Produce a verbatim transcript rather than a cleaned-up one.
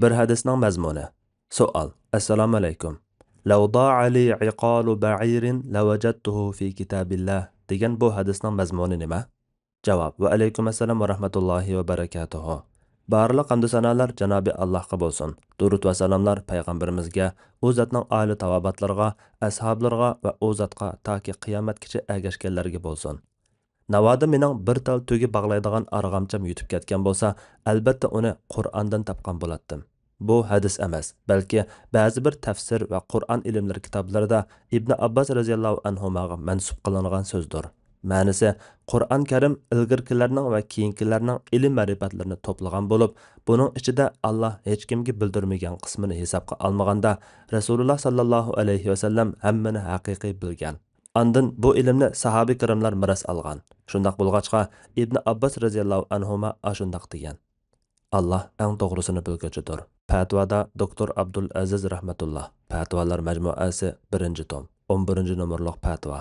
بىر ھەدىسنىڭ مەزمۇنى. سوئال. ئەسسالامۇ ئەلەيكۇم. لو ضاع لي عقال بعير لوجدته في كتاب الله دېگەن بۇ ھەدىسنىڭ مەزمۇنى نېمە؟ جاۋاب. ۋەئەلەيكۇم ئەسسالام ۋە رەھمەتۇللاھى ۋە بەرەكاتۇھۇ. بارلىق ھەمدۇ سانالار جانابى ئاللاھقا بولسۇن. دۇرۇت ۋە سالاملار پەيغەمبىرىمىزگە، ئۇ زاتنىڭ ئائىلە تاۋابىئاتلىرىغا، ئەسھابلىرىغا ۋە ئۇ زاتقا تاكى قىيامەتكىچە ئەگەشكەنلەرگە بولسۇن. ناۋادا مېنىڭ بىر تال تۆگە باغلايدىغان ئارغامچام يۈتۈپ كەتكەن بولسا، ئەلبەتتە ئۇنى قۇرئاندىن تاپقان بولاتتىم. بۇ ھەدىس ئەمەس، بەلكى بەزى بىر تەپسىر ۋە قۇرئان ئىلىملىرى كىتابلىرىدا ئىبنى ئابباس رەزىياللاھۇ ئەنھۇماغا مەنسۇپ قىلىنغان سۆزدۇر. مەنىسى، قۇرئان كەرىم ئىلگىرىكىلەرنىڭ ۋە كېيىنكىلەرنىڭ ئىلىم مەرىپەتلىرىنى توپلىغان بولۇپ، بۇنىڭ ئىچىدە ئاللا ھېچكىمگە بىلدۈرمىگەن قىسمىنى ھېسابقا ئالمىغاندا، رەسۇلۇللا ساللاللاھۇ ئەلەيھى ۋەسەللەم ھەممىنى ھەقىقىي بىلگەن. ئاندىن بۇ ئىلىمنى ساھابە كىراملار مىراس ئالغان. شۇنداق بولغاچقا، ئىبنى ئابباس رەزىياللاھۇ ئەنھۇما ئاشۇنداق دېگەن: ئاللا ئەڭ توغرىسىنى بىلگۈچىدۇر. پەتىۋادا دوكتور ئابدۇل ئەزىز رەھمەتۇللا، پەتىۋالار مەجمۇئەسى، بىرىنچى توم، ئون بىرىنچى نومۇرلۇق پەتىۋا.